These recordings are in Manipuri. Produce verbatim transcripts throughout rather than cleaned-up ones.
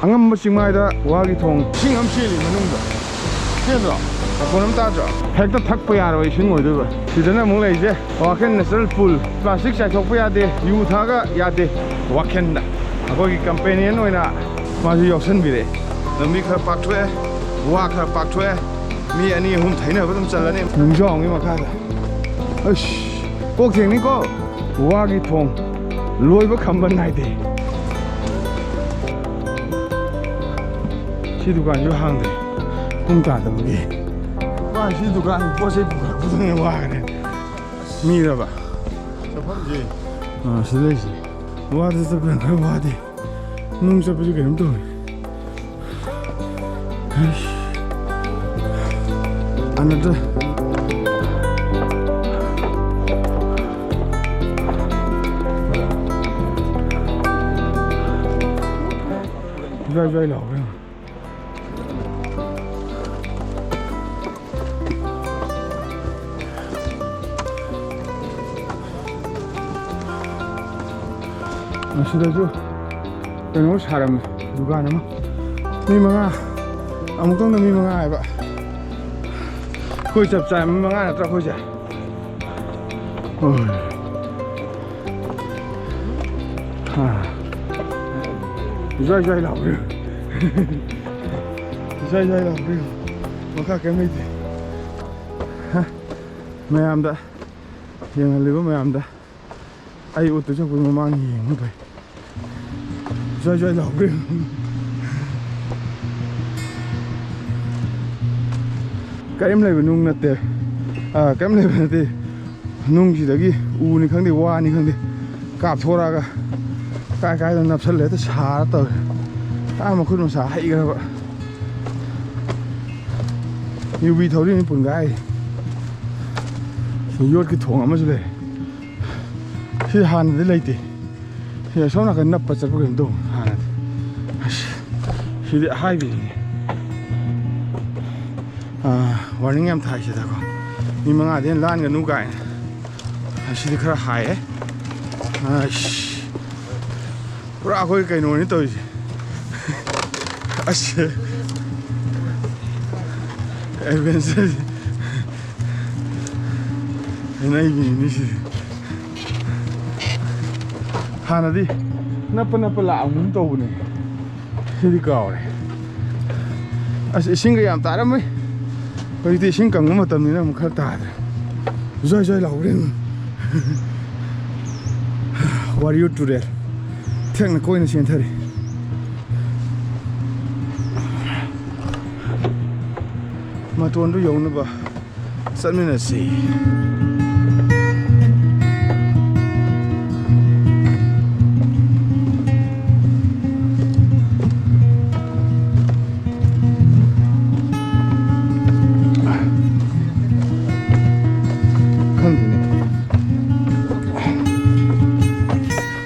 ꯑꯉꯝꯕ ꯆꯤꯡꯃꯥꯏꯗ ꯋꯥꯒꯤ ꯊꯣꯡ, ꯏꯁꯤꯡ ꯑꯃ ꯆꯦꯜꯂꯤ ꯃꯅꯨꯡꯗ꯫ ꯆꯦꯟꯗ꯭ꯔꯣ? ꯃꯈꯣꯟ ꯑꯃ ꯇꯥꯗ꯭ꯔꯣ? ꯍꯦꯛꯇ ꯊꯛꯄ ꯌꯥꯔꯕ ꯏꯁꯤꯡ ꯑꯣꯏꯗꯣꯏꯕ꯫ ꯁꯤꯗꯅ ꯑꯃꯨꯛ ꯂꯩꯔꯤꯁꯦ Waken Natural Pool꯫ ꯄ꯭ꯂꯥꯁꯇꯤꯛ ꯆꯥꯏꯊꯣꯛꯄ ꯌꯥꯗꯦ, ꯌꯨ ꯊꯛꯑꯒ ꯌꯥꯗꯦ꯫ Waken-ꯗ ꯑꯩꯈꯣꯏꯒꯤ companion ꯑꯣꯏꯅ ꯃꯥꯁꯨ ꯌꯥꯎꯁꯟꯕꯤꯔꯦ꯫ ꯂꯝꯕꯤ ꯈꯔ ꯄꯥꯛꯊꯣꯛꯑꯦ, ꯋꯥ ꯈꯔ ꯄꯥꯛꯊꯣꯛꯑꯦ, ꯃꯤ ꯑꯅꯤ ꯑꯍꯨꯝ ꯊꯩꯅꯕ ꯑꯗꯨꯝ ꯆꯜꯂꯅꯤ꯫ ꯅꯨꯡꯖꯥꯎꯒꯤ ꯃꯈꯥꯗ꯫ ꯑꯁ, ꯀꯣꯛ ꯊꯦꯡꯅꯤꯀꯣ꯫ ꯋꯥꯒꯤ ꯊꯣꯡ ꯂꯣꯏꯕ ꯈꯝꯕ ꯅꯥꯏꯗꯦ꯫ ꯁꯤ ꯗꯨꯀꯥꯟꯁꯨ ꯍꯥꯡꯗꯦ, ꯄꯨꯡ ꯇꯥꯗꯕꯒꯤ꯫ ꯋꯥ, ꯁꯤ ꯗꯨꯀꯥꯟ ꯄꯣꯠ ꯆꯩ ꯄꯨꯈꯠꯂꯛꯄꯗꯨꯅ ꯋꯥꯈ꯭ꯔꯦ꯫ ꯃꯤꯔꯕ? ꯆꯠꯐꯝꯁꯦ꯫ ꯑꯥ, ꯁꯤꯗ ꯂꯩꯁꯦ꯫ ꯋꯥꯗ ꯆꯠꯄꯅ ꯈꯔ ꯋꯥꯗꯦ꯫ ꯅꯨꯡ ꯆꯠꯄꯁꯨ ꯀꯩꯅꯣꯝ ꯇꯧꯋꯦ꯫ ꯑꯩꯁ꯫ ꯑꯅꯗ꯭ꯔ꯫ ꯖ꯭ꯋꯥꯏ ꯖ꯭ꯋꯥꯏ ꯂꯥꯎꯕ ꯌꯦꯡꯉꯣ꯫ ꯑꯁꯤꯗꯁꯨ ꯀꯩꯅꯣ ꯁꯥꯔꯝꯃꯦ, ꯗꯨꯀꯥꯟ ꯑꯃ꯫ ꯃꯤ ꯃꯉꯥ, ꯑꯃꯨꯛꯇꯪꯗ ꯃꯤ ꯃꯉꯥ ꯍꯥꯏꯕ꯫ ꯑꯩꯈꯣꯏ ꯆꯞ ꯆꯥꯏ, ꯃꯤ ꯃꯉꯥ ꯅꯠꯇ꯭ꯔꯥ ꯑꯩꯈꯣꯏꯁꯦ? ꯍꯣꯏ꯫ ꯑꯥ꯫ ꯖ꯭ꯋꯥꯏ ꯖ꯭ꯋꯥꯏ ꯂꯥꯎꯕ꯭ꯔꯥ? ꯖ꯭ꯋꯥꯏ ꯖ꯭ꯋꯥꯏ ꯂꯥꯎꯕ꯭ꯔꯥ? ꯃꯈꯥ ꯀꯩꯝ ꯂꯩꯇꯦ꯫ ꯍꯥ? ꯃꯌꯥꯝꯗ, ꯌꯦꯡꯍꯜꯂꯤꯕ ꯃꯌꯥꯝꯗ ꯑꯩ ꯎꯠꯇꯨ ꯆꯠꯄꯒꯤ ꯃꯃꯥꯡ ꯌꯦꯡꯕ ꯐꯩ꯫ ꯖ꯭ꯋꯥꯏ ꯖ꯭ꯋꯥꯏ ꯂꯥꯎꯕ꯭ꯔꯥ? ꯀꯔꯤꯝ ꯂꯩꯕ ꯅꯨꯡ ꯅꯠꯇꯦ꯫ ꯑꯥ, ꯀꯔꯤꯝ ꯂꯩꯕ ꯅꯠꯇꯦ꯫ ꯅꯨꯡꯁꯤꯗꯒꯤ ꯎꯅꯤ ꯈꯪꯗꯦ, ꯋꯥꯅꯤ ꯈꯪꯗꯦ, ꯀꯥꯞꯊꯣꯔꯛꯑꯒ ꯀꯥꯏ ꯀꯥꯏꯗ ꯅꯞꯁꯜꯂꯦ, ꯍꯦꯛꯇ ꯁꯥꯔ ꯇꯧꯔꯦ꯫ ꯑꯥ, ꯃꯈꯨꯠ ꯃꯁꯥ ꯍꯩꯈ꯭ꯔꯕ꯫ ꯌꯨꯕꯤ ꯊꯧꯔꯤꯅꯤ ꯄꯨꯟꯒꯥꯏ꯫ ꯌꯣꯠꯀꯤ ꯊꯣꯡ ꯑꯃꯁꯨ ꯂꯩ꯫ ꯁꯤ ꯍꯥꯟꯅꯗꯤ ꯂꯩꯇꯦ꯫ ꯁꯤ ꯑꯁꯣꯝ ꯅꯥꯀꯟ ꯅꯞꯄ ꯆꯠꯄ ꯀꯩꯅꯣ ꯇꯧꯕ ꯍꯥꯟꯅꯗꯤ꯫ ꯑꯁ, ꯁꯤꯗꯤ ꯑꯍꯥꯏꯕꯤꯅꯤ꯫ ꯑꯥ, warning ꯌꯥꯝ ꯊꯥꯏ ꯁꯤꯗꯀꯣ꯫ ꯃꯤ ꯃꯉꯥꯗꯤ ꯍꯦꯟꯅ ꯂꯥꯟꯒꯅꯨ ꯀꯥꯏꯅ꯫ ꯑꯁꯤꯗꯤ ꯈꯔ ꯍꯥꯏꯌꯦ꯫ ꯑꯁ, ꯄꯨꯔꯥ ꯑꯩꯈꯣꯏ ꯀꯩꯅꯣꯅꯤ ꯇꯧꯔꯤꯁꯦ꯫ ꯑꯁ, ꯑꯦꯗꯚꯦꯟꯆꯔ ꯍꯥꯏꯅ ꯑꯩꯒꯤ ꯃꯤꯁꯤ ꯍꯥꯟꯅꯗꯤ ꯅꯞꯄ ꯅꯞꯄ ꯂꯥꯛꯑꯝꯒꯨꯝ ꯇꯧꯕꯅꯦ꯫ ꯁꯤꯗꯤ ꯀꯥꯎꯔꯦ꯫ ꯑꯁ, ꯏꯁꯤꯡꯒ ꯌꯥꯝ ꯇꯥꯔꯝꯃꯤ꯫ ꯍꯧꯖꯤꯛꯇꯤ ꯏꯁꯤꯡ ꯀꯪꯕ ꯃꯇꯝꯅꯤꯅ ꯑꯃꯨꯛ ꯈꯔ ꯇꯥꯗ꯭ꯔꯦ꯫ ꯖꯣꯏ ꯖꯣꯏ ꯂꯥꯎꯔꯦ꯫ ꯋꯥꯔꯤꯌꯨ ꯇꯨꯔꯦꯜ ꯊꯦꯛꯅ ꯀꯣꯏꯅ ꯆꯦꯟꯊꯔꯤ꯫ ꯃꯇꯣꯟꯗꯨ ꯌꯧꯅꯕ ꯆꯠꯃꯤꯟꯅꯁꯤ꯫ ꯈꯪꯗꯦꯅꯦ꯫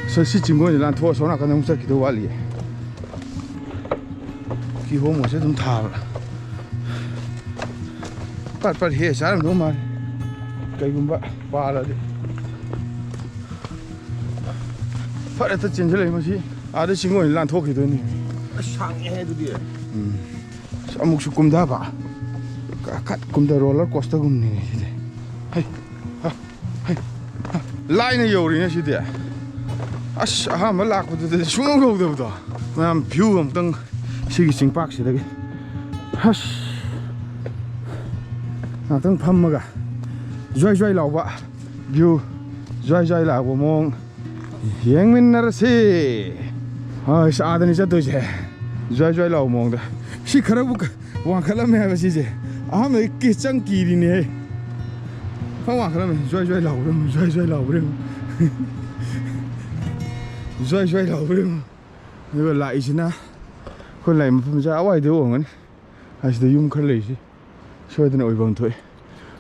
ꯁ-, ꯁꯤ ꯆꯤꯡꯒꯣꯟꯁꯦ ꯂꯥꯟꯊꯣꯛꯑ ꯁꯣꯝ ꯅꯥꯀꯟꯗ ꯑꯃꯨꯛ ꯆꯠꯈꯤꯗꯧ ꯋꯥꯠꯂꯤꯌꯦ꯫ ꯀꯤꯍꯣꯝꯒꯁꯦ ꯑꯗꯨꯝ ꯊꯥꯕ꯭ꯔꯥ? ꯄꯠ ꯄꯠ ꯍꯦꯛ ꯆꯥꯔꯝꯗꯧ ꯃꯥꯜꯂꯤ꯫ ꯀꯩꯒꯨꯝꯕ ꯄꯥꯜꯂꯗꯤ꯫ ꯐꯠ ꯍꯦꯛꯇ ꯆꯦꯟꯁꯤꯜꯂꯛꯏ ꯃꯁꯤ꯫ ꯑꯥꯗ ꯆꯤꯡ ꯑꯣꯏꯅ ꯂꯥꯟꯊꯣꯛꯈꯤꯗꯣꯏꯅꯤ꯫ ꯑꯁ, ꯁꯥꯡꯉꯦꯍꯦ ꯑꯗꯨꯗꯤ꯫ ꯎꯝ꯫ ꯑꯁ, ꯑꯃꯨꯛꯁꯨ ꯀꯨꯝꯊꯕ꯫ ꯀ-, ꯀꯠ ꯀꯨꯝꯊ roller coaster ꯒꯨꯝꯅꯤꯅꯦ ꯁꯤꯗꯤ꯫ ꯍꯩ, ꯍꯥ, ꯍꯩ, ꯍꯥ꯫ ꯂꯥꯏꯅ ꯌꯧꯔꯤꯅꯦ ꯁꯤꯗꯤ꯫ ꯑꯁ, ꯑꯍꯥꯟꯕ ꯂꯥꯛꯄꯗꯨꯗꯗꯤ ꯁꯨꯡꯌꯧ ꯌꯧꯗꯕꯗꯣ꯫ ꯃꯌꯥꯝ view ꯑꯃꯨꯛꯇꯪ ꯁꯤꯒꯤ ꯆꯤꯡꯄꯥꯛꯁꯤꯗꯒꯤ꯫ ꯑꯁ꯫ ꯉꯥꯛꯇꯪ ꯐꯝꯃꯒ ꯖ꯭ꯋꯥꯏ ꯖ꯭ꯋꯥꯏ ꯂꯥꯎꯕ view, ꯖ꯭ꯋꯥꯏ ꯖ꯭ꯋꯥꯏ ꯂꯥꯎꯕ ꯃꯑꯣꯡ ꯌꯦꯡꯃꯤꯟꯅꯔꯁꯤ꯫ ꯑꯁ, ꯑꯥꯗꯅꯤ ꯆꯠꯇꯣꯏꯁꯦ꯫ ꯖ꯭ꯋꯥꯏ ꯖ꯭ꯋꯥꯏ ꯂꯥꯎꯕ ꯃꯑꯣꯡꯗ꯫ ꯁꯤ ꯈꯔꯕꯨ ꯀ-, ꯋꯥꯡꯈꯠꯂꯝꯃꯦ ꯍꯥꯏꯕ ꯁꯤꯁꯦ꯫ ꯑꯍꯥꯟꯕꯗꯤ ꯀꯤ-, ꯆꯪ ꯀꯤꯔꯤꯅꯦꯍꯦ꯫ ꯈꯔ ꯋꯥꯡꯈꯠꯂꯝꯃꯦ꯫ ꯖ꯭ꯋꯥꯏ ꯖ꯭ꯋꯥꯏ ꯂꯥꯎꯕ꯭ꯔꯦ, ꯖ꯭ꯋꯥꯏ ꯖ꯭ꯋꯥꯏ ꯂꯥꯎꯕ꯭ꯔꯦ꯫ ꯖ꯭ꯋꯥꯏ ꯖ꯭ꯋꯥꯏ ꯂꯥꯎꯕ꯭ꯔꯦ꯫ ꯑꯗꯨꯒ ꯂꯥꯛꯏꯁꯤꯅ ꯑꯩꯈꯣꯏ ꯂꯥꯛꯏ ꯃꯐꯝꯁꯦ ꯑꯋꯥꯏꯗ ꯑꯣꯏꯔꯝꯒꯅꯤ꯫ ꯑꯁꯤꯗ ꯌꯨꯝ ꯈꯔ ꯂꯩꯔꯤꯁꯤ ꯁꯣꯏꯗꯅ ꯑꯣꯏꯐꯝ ꯊꯣꯛꯏ꯫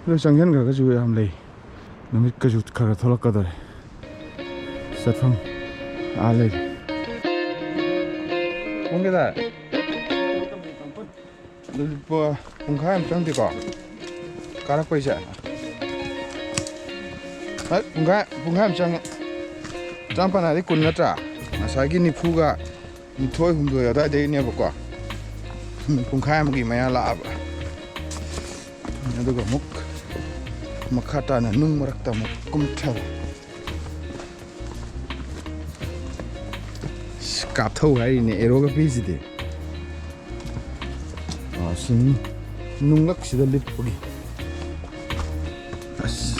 ꯑꯗꯣ ꯆꯪꯁꯤꯟꯈ꯭ꯔꯒꯁꯨ ꯌꯥꯝ ꯂꯩ꯫ ꯅꯨꯃꯤꯠꯀꯁꯨ ꯈꯔ ꯊꯣꯛꯂꯛꯀꯗꯧꯔꯦ꯫ ꯆꯠꯐꯝ ꯑꯥ ꯂꯩꯔꯦ꯫ ꯄꯨꯡ ꯀꯌꯥ ꯇꯥꯔꯦ? ꯑꯗꯨꯗꯤ ꯄꯨ-, ꯄꯨꯡꯈꯥꯏ ꯑꯃ ꯆꯪꯗꯦꯀꯣ? ꯀꯥꯔꯛꯄꯩꯁꯦ? ꯍꯣꯏ, ꯄꯨꯡꯈꯥꯏ, ꯄꯨꯡꯈꯥꯏ ꯑꯃ ꯆꯪꯉꯦ꯫ ꯆꯥꯝꯄꯥꯟ ꯍꯥꯏꯗꯤ ꯀꯨꯟ ꯅꯠꯇ꯭ꯔꯥ? ꯉꯁꯥꯏꯒꯤ ꯅꯤꯐꯨꯒ ꯅꯤꯊꯣꯏ, ꯍꯨꯝꯗꯣꯏ ꯑꯗꯨꯋꯥꯏꯗꯩꯅꯦꯕꯀꯣ꯫ ꯄꯨꯡꯈꯥꯏ ꯑꯃꯒꯤ ꯃꯌꯥ ꯂꯥꯛꯑꯕ꯫ ꯑꯗꯨꯒ ꯑꯃꯨꯛ ꯃꯈꯥ ꯇꯥꯅ ꯅꯨꯡ ꯃꯔꯛꯇ ꯑꯃꯨꯛ ꯀꯨꯝꯊꯕ꯫ ꯑꯁ, ꯀꯥꯞꯊꯧ ꯍꯥꯏꯔꯤꯅꯦ ꯑꯦꯔꯣꯒ ꯄꯤꯁꯤꯗꯤ꯫ ꯑꯥ, ꯁꯤ ꯅꯨꯡꯂꯛꯁꯤꯗ ꯂꯤꯠꯄꯒꯤ꯫ ꯑꯁ꯫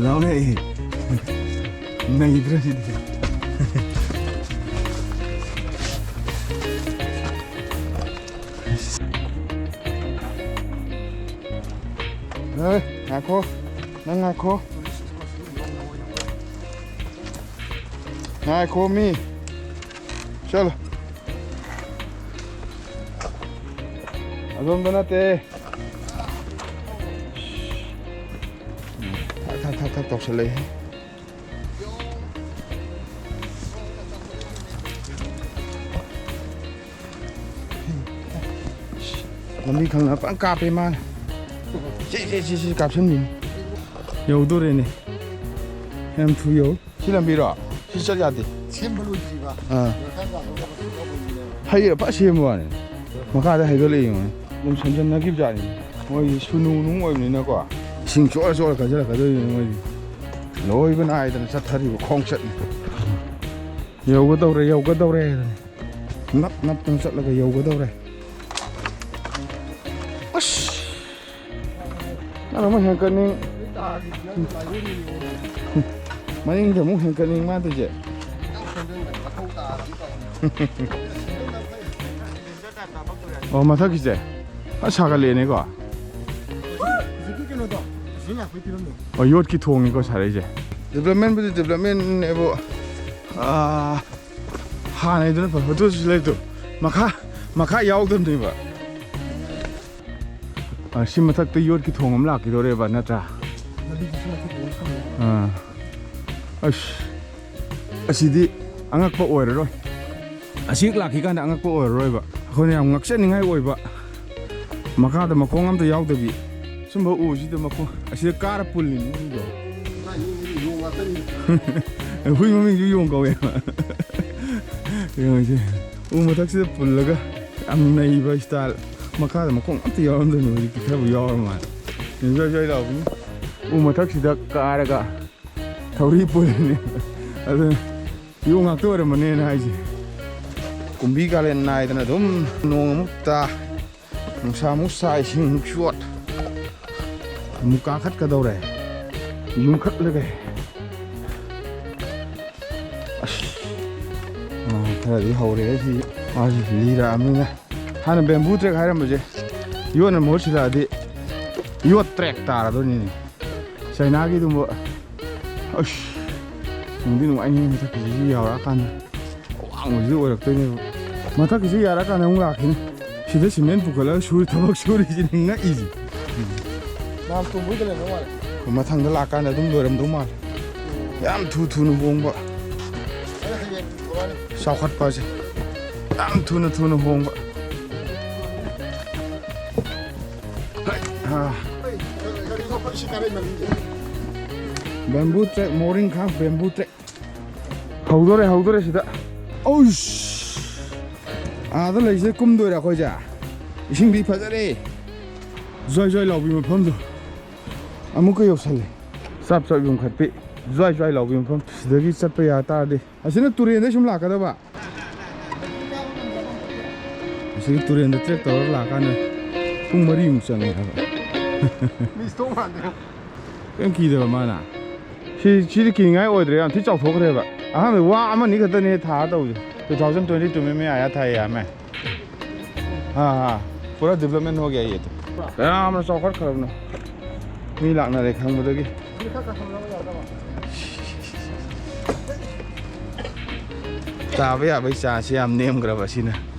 ꯂꯥꯎꯅꯦ꯫ ꯅꯩꯗ꯭ꯔꯣ ꯁꯤꯗꯤ? ꯑꯦ, ꯉꯥꯏꯈꯣ꯫ ꯅꯪ ꯉꯥꯏꯈꯣ꯫ ꯉꯥꯏꯈꯣ ꯃꯤ꯫ ꯆꯠꯂꯣ꯫ ꯑꯗꯣꯝꯗ ꯅꯠꯇꯦ꯫ ꯊꯛ, ꯊꯛ, ꯊꯛ, ꯊꯛ ꯇꯧꯁꯜꯂꯛꯏ꯫ ꯂꯝꯕꯤ ꯈꯪꯅ ꯄꯪ ꯀꯥꯞꯄꯦ ꯃꯥꯅ꯫ ꯁꯤ, ꯁꯤ, ꯁꯤ, ꯁꯤ ꯀꯥꯞꯁꯟꯕꯤꯅꯤ꯫ ꯌꯧꯗꯣꯔꯦꯅꯦ꯫ ꯌꯥꯝ ꯊꯨ ꯌꯧ꯫ ꯁꯤ ꯂꯝꯕꯤꯔꯣ? ꯁꯤ ꯆꯠ ꯌꯥꯗꯦ꯫ ꯁꯦꯝꯕ ꯂꯣꯏꯗ꯭ꯔꯤꯕ꯫ ꯑꯥ꯫ ꯂꯣꯏꯔꯀꯥꯟꯗ ꯑꯃꯨꯛ ꯇꯧꯕꯅꯤꯅꯦ꯫ ꯍꯩꯔ ꯐ ꯁꯦꯝꯕ ꯋꯥꯅꯤ꯫ ꯃꯈꯥꯗ ꯍꯩꯒꯠꯂꯛꯏ ꯌꯦꯡꯉꯨꯅꯦ꯫ ꯑꯗꯨꯝ ꯁꯦꯝꯖꯟꯅꯈꯤꯕ ꯖꯥꯠꯅꯤ꯫ ꯃꯣꯏꯒꯤ ꯁꯨꯅꯨ ꯅꯨꯡ ꯑꯣꯏꯕꯅꯤꯅꯀꯣ꯫ ꯏꯁꯤꯡ ꯆꯣꯠꯂ ꯆꯣꯠꯂ ꯀꯟꯁꯤꯜꯂꯛꯀꯗꯣꯏꯅꯤ ꯃꯣꯏꯗꯤ꯫ ꯂꯣꯏꯕ ꯅꯥꯏꯗꯅ ꯆꯠꯊꯔꯤꯕ ꯈꯣꯡꯆꯠꯅꯤ꯫ ꯌꯧꯒꯗꯧꯔꯦ, ꯌꯧꯒꯗꯧꯔꯦ꯫ ꯅꯞ ꯅꯞꯇꯅ ꯆꯠꯂꯒ ꯌꯧꯒꯗꯧꯔꯦ꯫ ꯑꯁ! ꯅꯪ ꯑꯃꯨꯛ ꯍꯦꯟꯀꯠꯅꯤꯡ-, ꯃꯅꯤꯡꯗ ꯑꯃꯨꯛ ꯍꯦꯟꯀꯠꯅꯤꯡ ꯃꯥ ꯇꯧꯏꯁꯦ꯫ ꯑꯣ, ꯃꯊꯛꯀꯤꯁꯦ ꯐꯖ ꯁꯥꯒꯠꯂꯛꯑꯦꯅꯦꯀꯣ꯫ ꯍꯧꯖꯤꯛꯀꯤ ꯀꯩꯅꯣꯗꯣ, ꯁꯤ ꯉꯥꯛꯄꯩ ꯐꯤꯕꯝꯅꯤ꯫ ꯑꯣ, ꯌꯣꯠꯀꯤ ꯊꯣꯡꯅꯤꯀꯣ ꯁꯥꯔꯛꯏꯁꯦ꯫ Developmentꯕꯨꯗꯤ developmentꯅꯦꯕꯨ, ꯑꯥ, ꯍꯥꯟꯅꯩꯗꯨꯅ ꯐꯕ꯫ ꯑꯗꯨꯁꯨ ꯂꯩꯇꯨ꯫ ꯃꯈꯥ, ꯃꯈꯥ ꯌꯥꯎꯗꯕꯅꯦꯕ꯫ ꯑ, ꯁꯤ ꯃꯊꯛꯇ ꯌꯣꯠꯀꯤ ꯊꯣꯡ ꯑꯃ ꯂꯥꯛꯈꯤꯗꯣꯔꯦꯕ, ꯅꯠꯇ꯭ꯔꯥ? ꯂꯝꯕꯤꯗꯨꯁꯨ ꯃꯊꯛꯇ ꯂꯣꯏ ꯊꯝꯃꯦ꯫ ꯑꯥ꯫ ꯑꯁ, ꯑꯁꯤꯗꯤ ꯑꯉꯛꯄ ꯑꯣꯏꯔꯔꯣꯏ꯫ ꯑꯁꯤ ꯍꯦꯛ ꯂꯥꯛꯈꯤ ꯀꯥꯟꯗ ꯑꯉꯛꯄ ꯑꯣꯏꯔꯔꯣꯏꯕ꯫ ꯑꯩꯈꯣꯏꯅ ꯌꯥꯝ ꯉꯛꯆꯅꯤꯡꯉꯥꯏ ꯑꯣꯏꯕ, ꯃꯈꯥꯗ ꯃꯈꯣꯡ ꯑꯝꯇ ꯌꯥꯎꯗꯕꯤ꯫ ꯁꯨꯝꯕ ꯎꯁꯤꯗ ꯃꯈꯣꯡ, ꯑꯁꯤꯗ ꯀꯥꯔ ꯄꯨꯜꯂꯤꯅꯤ ꯃꯤꯗꯣ꯫ ꯌꯣꯡ ꯉꯥꯛꯇꯅꯤ꯫ ꯍꯨꯏ ꯃꯃꯤꯡꯁꯨ ꯌꯣꯡ ꯀꯧꯋꯦ꯫ ꯌꯦꯡꯉꯨꯁꯦ꯫ ꯎ ꯃꯊꯛꯁꯤꯗ ꯄꯨꯜꯂꯒ ꯌꯥꯝ ꯅꯩꯕ ꯏꯁꯇꯥꯏꯜ꯫ ꯃꯈꯥꯗ ꯃꯈꯣꯡ ꯑꯝꯇ ꯌꯥꯎꯔꯝꯗꯕꯅꯤ, ꯍꯧꯖꯤꯛꯇꯤ ꯈꯔꯕꯨ ꯌꯥꯎꯔ ꯃꯥꯜꯂꯦ꯫ ꯖꯣꯏ ꯖꯣꯏ ꯂꯥꯎꯕꯤꯅꯤ꯫ ꯎ ꯃꯊꯛꯁꯤꯗ ꯀꯥꯔꯒ ꯊꯧꯔꯤ ꯄꯨꯜꯂꯤꯅꯤ꯫ ꯑꯗꯨ ꯌꯣꯡ ꯉꯥꯛꯇ ꯑꯣꯏꯔꯝꯃꯅꯦꯅ ꯍꯥꯏꯁꯦ꯫ ꯀꯨꯝꯕꯤ ꯀꯥꯂꯦꯟ ꯅꯥꯏꯗꯅ ꯑꯗꯨꯝ ꯅꯣꯡ ꯑꯃꯨꯛ ꯇꯥ, ꯅꯨꯡꯁꯥ ꯑꯃꯨꯛ ꯁꯥ, ꯏꯁꯤꯡ ꯑꯃꯨꯛ ꯆꯣꯠ꯫ ꯑꯃꯨꯛ ꯀꯥꯈꯠꯀꯗꯧꯔꯦ꯫ ꯌꯨꯝꯈꯠꯂꯒꯦ꯫ ꯑꯁ, ꯑꯥ, ꯈꯔꯗꯤ ꯍꯧꯔꯦ ꯁꯤ꯫ ꯃꯥꯁꯤ ꯂꯤꯔꯛꯑꯕꯅꯤꯅ꯫ ꯍꯥꯟꯅ ꯕꯦꯝꯕꯨ ꯇ꯭ꯔꯦꯛ ꯍꯥꯏꯔꯝꯕꯁꯦ ꯌꯣꯠꯅ ꯃꯍꯨꯠ ꯁꯤꯜꯂꯛꯑꯗꯤ ꯌꯣꯠ ꯇ꯭ꯔꯦꯛ ꯇꯥꯔꯗꯣꯏꯅꯤꯅꯦ꯫ ꯆꯩꯅꯥꯒꯤꯗꯨꯝꯕ꯫ ꯑꯁ, ꯅꯨꯡꯗꯤ ꯅꯨꯡꯉꯥꯏꯅꯤ ꯃꯊꯛꯀꯤꯁꯤ ꯌꯥꯎꯔꯛꯑꯀꯥꯟꯗ꯫ ꯑꯋꯥꯡꯕꯁꯤꯗꯤ ꯑꯣꯏꯔꯛꯇꯣꯏꯅꯦꯕ꯫ ꯃꯊꯛꯀꯤꯁꯤ ꯌꯥꯔꯀꯥꯟꯗ ꯑꯃꯨꯛ ꯂꯥꯛꯈꯤꯅꯤ꯫ ꯁꯤꯗ ꯁꯤꯃꯦꯟ ꯄꯨꯈꯠꯂꯒ ꯁꯨꯔꯤ ꯊꯕꯛ ꯁꯨꯔꯤꯁꯤꯅꯤ ꯉꯛꯏꯁꯦ꯫ ꯅꯍꯥꯟ ꯇꯣꯡꯕꯩꯗ ꯂꯩꯔꯝꯗꯧ ꯃꯥꯜꯂꯦ꯫ ꯃꯊꯪꯗ ꯂꯥꯛꯀꯥꯟꯗ ꯑꯗꯨꯝ ꯂꯣꯏꯔꯝꯗꯧ ꯃꯥꯜꯂꯦ꯫ ꯌꯥꯝ ꯊꯨ ꯊꯨꯅ ꯍꯣꯡꯕ꯫ ꯑꯩ ꯍꯌꯦꯡ ꯊꯣꯛꯂꯛꯑꯅꯤ꯫ ꯆꯥꯎꯈꯠꯄꯁꯦ ꯌꯥꯝ ꯊꯨꯅ ꯊꯨꯅ ꯍꯣꯡꯕ꯫ ꯍꯩ, ꯍꯥ꯫ ꯑꯩ ꯒꯥꯔꯤ ꯊꯧꯕ ꯁꯤ ꯀꯥꯔꯛꯏ ꯃꯃꯤꯡꯁꯦ꯫ Bamboo track, Moirangkhang bamboo track. ꯍꯧꯗꯣꯔꯦ, ꯍꯧꯗꯣꯔꯦ ꯁꯤꯗ꯫ ꯑꯧꯁ! ꯑꯥꯗ ꯂꯩꯁꯤꯗ ꯀꯨꯝꯗꯣꯏꯔꯦ ꯑꯩꯈꯣꯏꯁꯦ꯫ ꯏꯁꯤꯡꯗꯤ ꯐꯖꯔꯦ꯫ ꯖ꯭ꯋꯥꯏ ꯖ꯭ꯋꯥꯏ ꯂꯥꯎꯕꯤ ꯃꯐꯝꯗꯣ ꯑꯃꯨꯛꯀ ꯌꯧꯁꯜꯂꯦ꯫ ꯆꯞ ꯆꯞ ꯌꯨꯝꯈꯠꯄꯤ꯫ ꯖ꯭ꯋꯥꯏ ꯖ꯭ꯋꯥꯏ ꯂꯥꯎꯕꯤ ꯃꯐꯝ꯫ ꯁꯤꯗꯒꯤ ꯆꯠꯄ ꯌꯥ ꯇꯥꯔꯗꯤ꯫ ꯑꯁꯤꯅ ꯇꯨꯔꯦꯟꯗꯩ ꯁꯨꯝ ꯂꯥꯛꯀꯗꯕ꯫ ꯑꯁꯤꯒꯤ ꯇꯨꯔꯦꯟꯗ ꯇ꯭ꯔꯦꯛ ꯇꯧꯔꯒ ꯂꯥꯛꯀꯥꯟꯗ ꯄꯨꯡ ꯃꯔꯤꯃꯨꯛ ꯆꯪꯉꯦ ꯍꯥꯏꯕ꯫ ꯃꯤ ꯏꯁꯇꯣꯛ ꯃꯥꯟꯗꯦ꯫ ꯀꯩꯝ ꯀꯤꯗꯕ ꯃꯥꯅ꯫ ꯁꯤ, ꯁꯤꯗꯤ ꯀꯤꯅꯤꯡꯉꯥꯏ ꯑꯣꯏꯗ꯭ꯔꯦ, ꯌꯥꯝ ꯊꯤ ꯆꯥꯎꯊꯣꯛꯈ꯭ꯔꯦꯕ꯫ ꯑꯍꯥꯟꯕꯗ ꯋꯥ ꯑꯃꯅꯤ ꯈꯛꯇꯅꯦ ꯊꯥ ꯇꯧꯁꯦ꯫ Two thousand twenty two ꯃꯦ ꯃꯦ ꯑꯥꯌꯥ ꯊꯥ ꯌꯥꯝꯃꯦ꯫ ꯍꯥ, ꯍꯥ꯫ ꯄꯨꯔꯥ development ꯍꯣ ꯒꯌꯥ ꯌꯦ ꯇꯨ꯫ ꯀꯌꯥꯝꯅ ꯆꯥꯎꯈꯠꯈ꯭ꯔꯕꯅꯣ꯫ ꯃꯤ ꯂꯥꯛꯅꯔꯦ ꯈꯪꯕꯗꯒꯤ꯫ ꯇꯥꯕ ꯌꯥꯕꯒꯤ ꯆꯥꯟꯁꯁꯦ ꯌꯥꯝ ꯅꯦꯝꯈ꯭ꯔꯕ ꯁꯤꯅ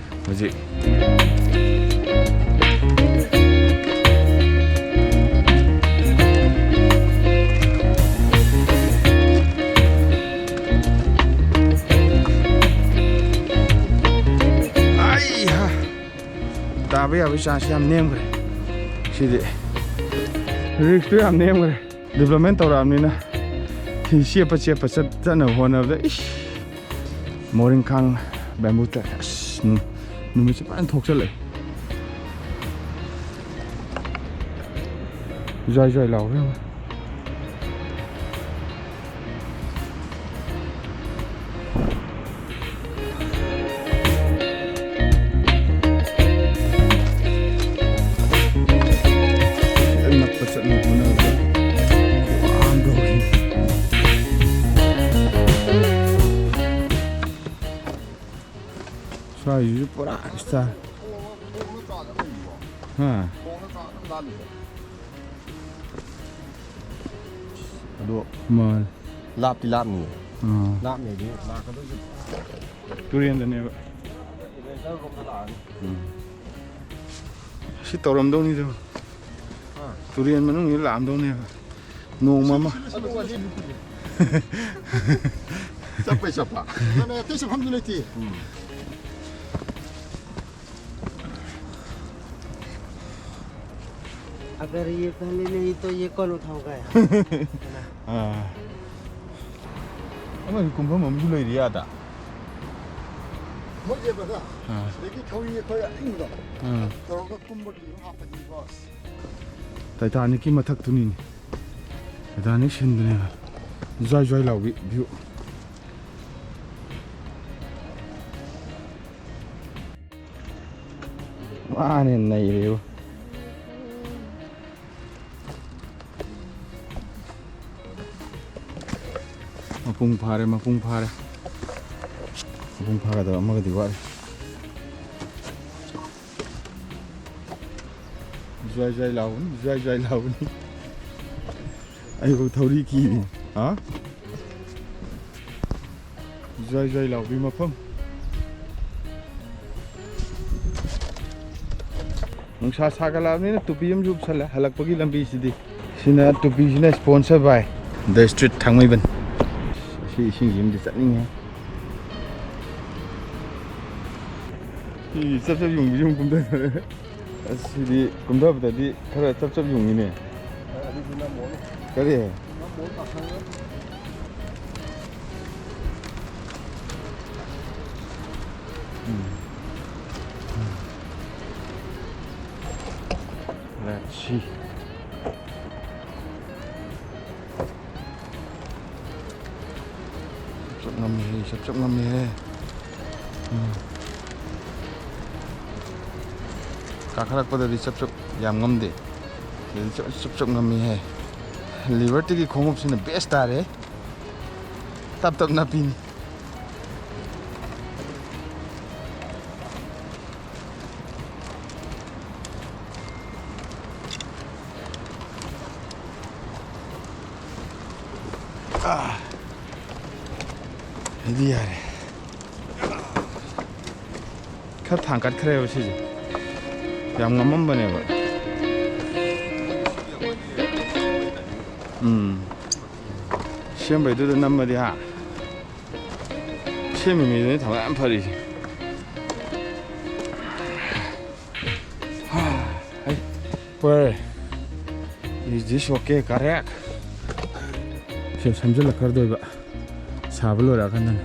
ꯍꯧꯖꯤꯛ꯫ ꯑꯩꯍꯥ! ꯇꯥꯕ ꯌꯥꯕꯒꯤ ꯆꯥꯟꯁꯁꯦ ꯌꯥꯝ ꯅꯦꯝꯈ꯭ꯔꯦ ꯁꯤꯗꯤ꯫ ꯔꯤꯛꯁꯇꯨ ꯌꯥꯝ ꯅꯦꯝꯈ꯭ꯔꯦ꯫ Development ꯇꯧꯔꯛꯑꯕꯅꯤꯅ ꯁꯤ ꯆꯦꯞꯄ ꯆꯦꯞꯄ ꯆꯠ-, ꯆꯠꯅꯕ ꯍꯣꯠꯅꯕꯗ ꯏꯁ! ꯃꯣꯔꯤꯡꯈꯥꯡ Bamboo tree. ꯑꯁ, ꯅꯨ-, ꯅꯨꯃꯤꯠꯁꯦ ꯐꯖꯅ ꯊꯣꯛꯆꯜꯂꯛꯑꯦ꯫ ꯖ꯭ꯋꯥꯏ ꯖ꯭ꯋꯥꯏ ꯂꯥꯎꯔꯦ ꯌꯦꯡꯉꯣ꯫ ꯅꯛꯄ ꯆꯠꯅꯕ ꯍꯣꯠꯅꯕꯗ ꯈ꯭ꯋꯥꯡꯗꯧꯔꯤ꯫ ꯁ꯭ꯋꯥꯏꯁꯤꯁꯨ ꯄꯨꯔꯥ ꯏꯁꯇꯥꯏꯜ꯫ ꯍꯥ? ꯑꯗꯣ ꯃꯥꯅꯦ꯫ ꯂꯥꯞꯇꯤ ꯂꯥꯞꯅꯤꯌꯦ꯫ ꯑꯥ꯫ ꯂꯥꯞꯅꯦꯗꯤ ꯂꯥꯛꯀꯗꯣꯏꯁꯦ꯫ ꯇꯨꯔꯦꯟꯗꯅꯦꯕ꯫ ꯎꯝ꯫ ꯁꯤ ꯇꯧꯔꯝꯗꯧꯅꯤꯗ꯫ ꯑꯥ꯫ ꯇꯨꯔꯦꯟ ꯃꯅꯨꯡꯁꯤꯗ ꯂꯥꯛꯑꯝꯗꯧꯅꯦꯕ꯫ ꯅꯣꯡꯃ ꯑꯃ꯫ ꯆꯠꯄꯩ ꯆꯠꯄ꯫ ꯑꯗꯨꯅ ꯑꯇꯩ ꯆꯠꯐꯝꯗꯤ ꯂꯩꯇꯦ꯫ ꯎꯝ꯫ अगर ये पहले नहीं तो ये कौन उठाओगा यार? ꯑꯥ꯫ ꯑꯃꯁꯨ ꯀꯨꯝꯐꯝ ꯑꯃꯁꯨ ꯂꯩꯔꯤ ꯑꯥꯗ꯫ ꯃꯣꯏꯁꯦ ꯕ꯭ꯔꯗꯔ, ꯑꯥ꯫ ꯁꯤꯗꯒꯤ ꯊꯧꯔꯤ ꯑꯩꯈꯣꯏ ꯑꯍꯤꯡꯕꯗꯣ ꯑꯥ꯫ ꯇꯧꯔꯒ ꯀꯨꯝꯕꯒꯤ ꯍꯥꯞꯄꯗꯤꯀꯣ꯫ ꯇꯥꯏꯇꯥꯅꯤꯛꯀꯤ ꯃꯊꯛꯇꯨꯅꯤꯅꯦ꯫ ꯇꯥꯏꯇꯥꯅꯤꯛ ꯁꯤꯟꯗꯨꯅꯦꯕ꯫ ꯖ꯭ꯋꯥꯏ ꯖ꯭ꯋꯥꯏ ꯂꯥꯎꯕꯤ view꯫ ꯃꯥꯅꯦ ꯅꯩꯔꯦꯕ꯫ ꯃꯄꯨꯡ ꯐꯥꯔꯦ, ꯃꯄꯨꯡ ꯐꯥꯔꯦ꯫ ꯃꯄꯨꯡ ꯐꯥꯒꯗꯕ ꯑꯃꯒꯗꯤ ꯋꯥꯠꯂꯤ꯫ ꯖ꯭ꯋꯥꯏ ꯖ꯭ꯋꯥꯏ ꯂꯥꯎꯕꯅꯤ, ꯖ꯭ꯋꯥꯏ ꯖ꯭ꯋꯥꯏ ꯂꯥꯎꯕꯅꯤ꯫ ꯑꯩꯕꯨ ꯊꯧꯔꯤ ꯀꯤꯔꯤ꯫ ꯍꯥ? ꯖ꯭ꯋꯥꯏ ꯖ꯭ꯋꯥꯏ ꯂꯥꯎꯕꯤ ꯃꯐꯝ꯫ ꯅꯨꯡꯁꯥ ꯁꯥꯒꯠꯂꯛꯑꯕꯅꯤꯅ ꯇꯨꯄꯤ ꯑꯃꯁꯨ ꯎꯞꯁꯜꯂꯦ ꯍꯜꯂꯛꯄꯒꯤ ꯂꯝꯕꯤꯁꯤꯗꯤ꯫ ꯁꯤꯅ, ꯇꯨꯄꯤꯁꯤꯅ sponsor by The Street ꯊꯥꯡꯃꯩꯕꯟ꯫ ꯁꯤ ꯏꯁꯤꯡꯁꯤ ꯑꯃꯗꯤ ꯆꯠꯅꯤꯡꯉꯦ꯫ ꯁꯤ ꯆꯞ ꯆꯞ ꯌꯨꯡꯕꯤꯁꯤ ꯑꯃꯨꯛ ꯀꯨꯝꯊꯈ꯭ꯔꯦ꯫ ꯑꯁ, ꯁꯤꯗꯤ ꯀꯨꯝꯊꯕꯗꯗꯤ ꯈꯔ ꯆꯞ ꯆꯞ ꯌꯨꯡꯉꯤꯅꯦ꯫ ꯑꯗꯨꯗꯤ ꯅꯝꯃꯣꯅꯦ꯫ ꯀꯔꯤ? ꯅꯝꯃꯣ ꯇꯥꯁꯜꯂꯦ꯫ Let's see. ꯆꯞ ꯆꯞ ꯉꯝꯃꯤꯍꯦ, ꯆꯞ ꯆꯞ ꯉꯝꯃꯤꯍꯦ꯫ ꯎꯝ꯫ ꯀꯥꯈꯠꯂꯛꯄꯗꯗꯤ ꯆꯞ ꯆꯞ ꯌꯥꯝ ꯉꯝꯗꯦ꯫ ꯁꯤꯗꯗꯤ ꯆꯞ ꯆꯞ ꯆꯞ ꯉꯝꯃꯤꯍꯦ꯫ ꯂꯤꯕꯔꯇꯤꯒꯤ ꯈꯣꯡꯎꯞꯁꯤꯅ best ꯇꯥꯔꯦ꯫ ꯇꯞ ꯇꯞ ꯅꯞꯄꯤꯅꯤ꯫ ꯑꯥ, ꯑꯩꯗꯤ ꯌꯥꯔꯦ꯫ ꯈꯔ ꯊꯥꯡꯒꯠꯈ꯭ꯔꯦꯕ ꯁꯤꯁꯦ꯫ ꯌꯥꯝ ꯉꯝꯃꯝꯕꯅꯦꯕ꯫ ꯎꯝ꯫ ꯁꯦꯝꯕꯩꯗꯨꯗ ꯅꯝꯃꯗꯤ ꯍꯥ꯫ ꯁꯦꯝꯃꯤ ꯃꯤꯗꯨꯅꯤ ꯊꯧꯅꯥ ꯌꯥꯝ ꯐꯔꯤꯁꯦ꯫ ꯍꯩ꯫ Where is this? Okay, correct. ꯁꯤ ꯁꯝꯖꯜꯂꯛꯀꯗꯣꯏꯕ꯫ ꯁꯥꯕ ꯂꯣꯏꯔꯛꯑꯀꯥꯟꯗꯅ꯫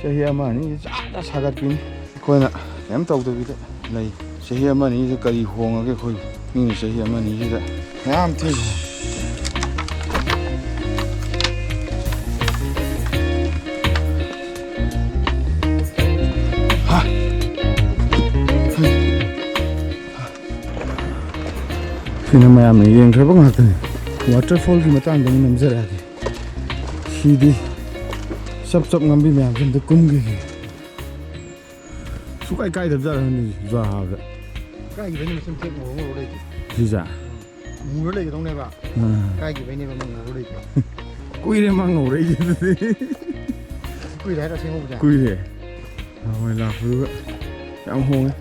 ꯆꯍꯤ ꯑꯃ ꯑꯅꯤ ꯆꯥꯗ ꯁꯥꯒꯠꯄꯤꯅꯤ꯫ ꯑꯩꯈꯣꯏꯅ ꯀꯩꯝ ꯇꯧꯗꯕꯤꯗ ꯂꯩ꯫ ꯆꯍꯤ ꯑꯃ ꯑꯅꯤꯁꯦ ꯀꯔꯤ ꯍꯣꯡꯉꯒꯦ ꯑꯩꯈꯣꯏ? ꯃꯤꯅ ꯆꯍꯤ ꯑꯃ ꯑꯅꯤꯁꯤꯗ ꯃꯌꯥꯝ ꯊꯤ꯫ ꯍꯥ! ꯁꯤꯅ ꯃꯌꯥꯝꯅ ꯌꯦꯡꯈ꯭ꯔꯕ ꯉꯥꯛꯇꯅꯤ꯫ Waterfallꯒꯤ ꯃꯇꯥꯡꯗ ꯑꯃꯨꯛ ꯅꯝꯖꯔꯛꯑꯒꯦ꯫ ꯁꯤꯗꯤ ꯆꯞ ꯆꯞ ꯉꯝꯕꯤ ꯃꯌꯥꯝꯁꯦ ꯑꯝꯇ ꯀꯨꯝꯈꯤꯒꯦ꯫ ꯁꯨꯀꯥꯏ ꯀꯥꯏꯗꯕ ꯖꯥꯠꯂ ꯈꯪꯗꯦ, ꯖꯨꯍꯥꯗ꯫ ꯀꯥꯏꯈꯤꯕꯩꯅꯦ ꯃꯁꯤ ꯃꯇꯦꯛ ꯉꯧꯔ ꯉꯧꯔ ꯂꯩꯁꯦ꯫ ꯁꯤꯁꯦ? ꯃꯨꯔ ꯂꯩꯒꯗꯧꯅꯦꯕ꯫ ꯑꯥ꯫ ꯀꯥꯏꯈꯤꯕꯩꯅꯦꯕ ꯃꯥ ꯉꯧꯔ ꯂꯩꯁꯦ꯫ ꯀꯨꯏꯔꯦ ꯃꯥ ꯉꯧꯔꯛꯏꯁꯦ ꯑꯗꯨꯗꯤ꯫ ꯀꯨꯏꯔꯦ ꯍꯥꯏꯔꯣ ꯑꯁꯦꯡꯕꯕꯨꯗꯤ? ꯀꯨꯏꯔꯦ꯫ ꯅꯍꯥꯟꯋꯥꯏ ꯂꯥꯛꯄꯗꯨꯒ ꯌꯥꯝ ꯍꯣꯡꯉꯦ꯫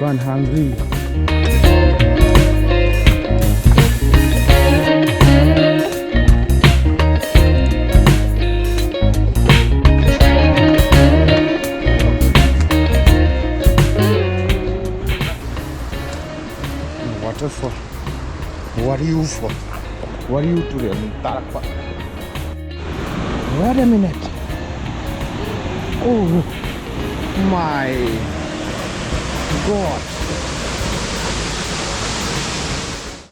I'm hungry. Waterfall. What are you for? What are you today? ꯇꯥꯔꯛꯄ꯫ Wait a minute. Oh my God.